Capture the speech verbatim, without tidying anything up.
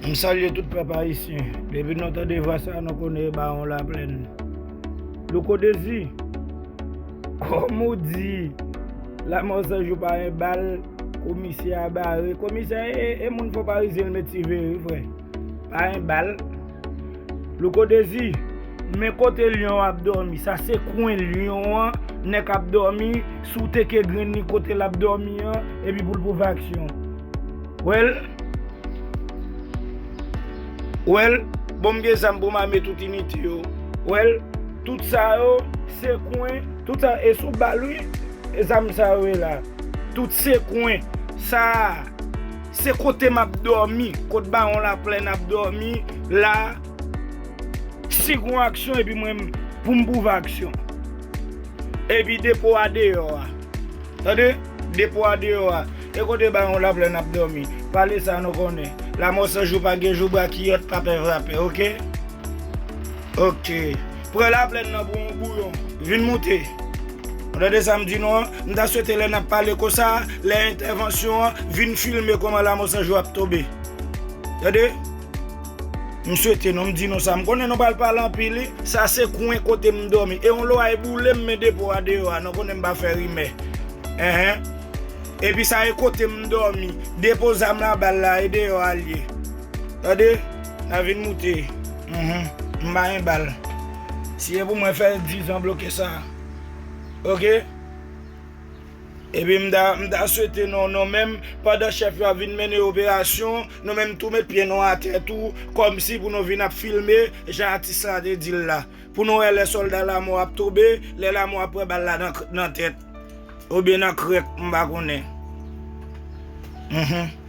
M salye tout pèp ayisyen. Depi nou tande vwa sa, nou konnen e Bawon Laplèn. Louko Dezi, kòm ou di, Lanmò San Jou pa en bal, komisè a bare. Komisè e, e moun Fò Parizyen l met siveye, wi, frè. Pa en bal. Louko Dezi, men kote lyon ap dòmi. Sa se kwen lyon an, nèg ap dòmi, si w teke grenn li kote l ap dòmi an, epi pou l pwouve aksyon. Wè l? Wè l? Bon, m gen zam pou m ame tout inite yo. Wè l? Tout sa yo, se kwen, tout sa, e sou bal, wi. E zam sa yo ye la. Tout se kwen. Sa a, se kote m ap dòmi. Kot Bawon Laplèn ap dòmi, la. Si gon aksyon, epi mwen, pou m pwouve aksyon. Epi depo a deyò a. Tande? Depo a deyò a. E kote Bawon Laplèn ap dòmi. Pale sa nou konnen. Lanmò San Jou pa gen jou bwa kiyòt pa pè frape, oke? Oke. Pran Laplèn nan pou yon bouyon. Vin moute. Ou tande sa m di nou an? M ta swete lè n ap pale konsa, lè entèvansyon an, vin filme kòman Lanmò San Jou ap tonbe. Tande? M swete nou, m di nou sa. M konnen nou pral pale anpil, wi. Sa se kwen kote m dòmi. E yon lwa e boule m, men depo a deyò a. Nou konnen m pa fè rimè. Enhen. Epi sa e kote m dòmi. Depo zam la, bal la, e deyò a l ye. Tande? N a vin moute. Mhm. M pa en bal. Si e pou mwen fè dizan bloke sa. Oke? Epi m ta, m ta swete nou, nou menm, pandan chèf yo ap vin mennen operasyon, nou menm tou met pye nou atè tou, kòmsi pou nou vin ap filme, jan atis la te di l la. Pou nou wè lè sòlda Lanmò ap tonbe, lè Lanmò ap pran bal la nan, nan tèt. Oubyen nan krèk, m pa konnen. Mhm.